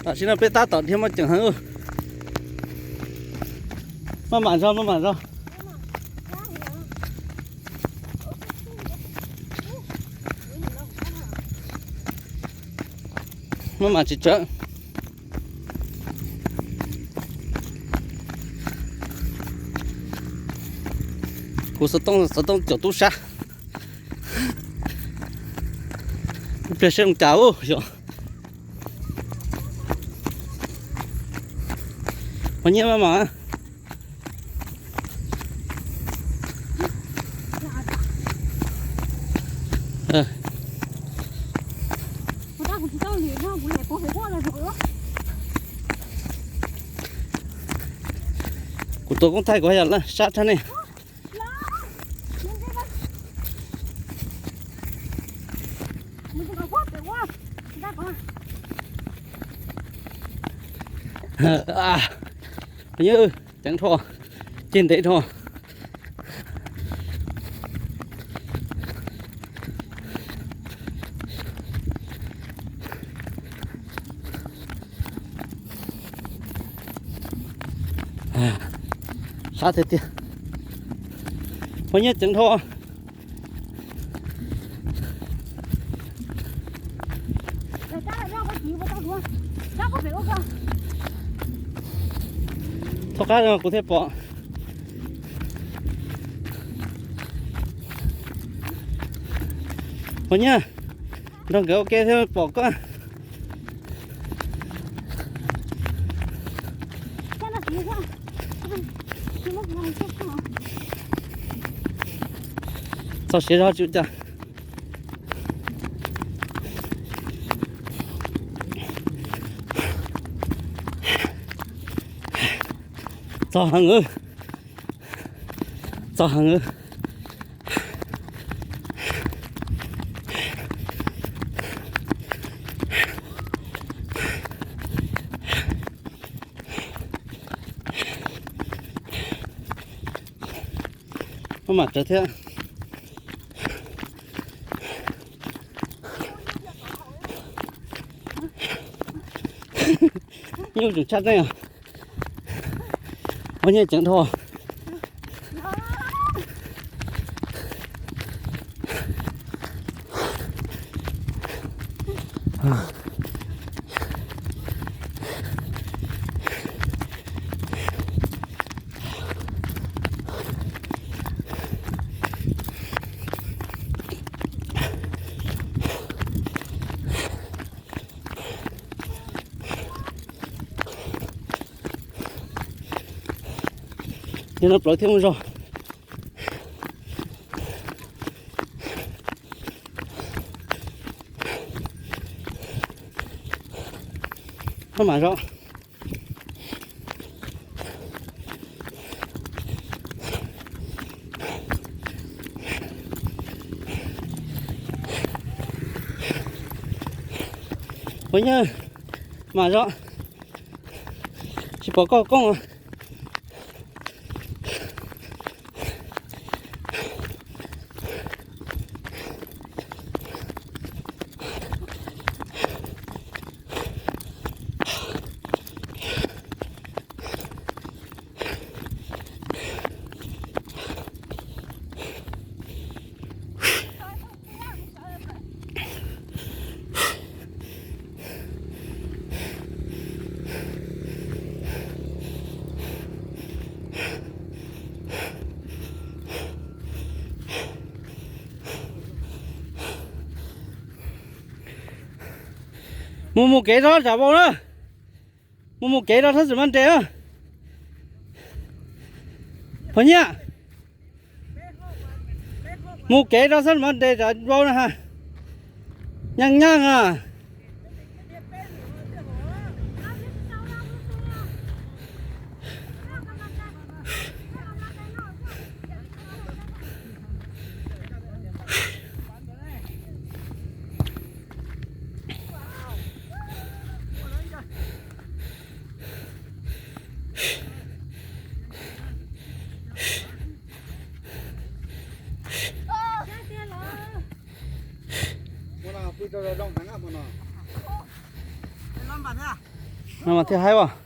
Tam sim no peb tab tom dhia muaj ceem heev. Maj mam zog, maj mam zog. Maj mam tsis tsawv. Kuv xov tooj, xov tooj caum tub sab. Pliag seb zoo cas ub yom. Qhov nyiaj maj mam. Kuv tus koob thaij kuv haj yam sab tshaj nej. Ceev dhau, ceg ntev dhau. Sab tiag tiag. Qhov nyiaj ceev dhau. Thaub qab no kuv thiaj pom. Qhov nyiaj, nrog nkawd ua ke thiaj pom koj. Txog siav zog tsis ua cas. Txog heev, txog heev. Maj mam tsawv thiab. Nyuj tseem tshaj tseeb os. Ua nyiaj ceev dhau. Yog no plawv thiab mus zog. Maj mam zog. Ua nyiaj, mam zog. Tsis pom koj koob. Mus mus kev zog tsam vau na. Mus mus kev rau sab xwm maj nres na. Qhov nyiaj, mus kev rau sab xwm maj nres tsam vau na ha. Nyaaj nyaaj a. Mus no pw rau zoo heev na mus no. No mas thiaj haib as.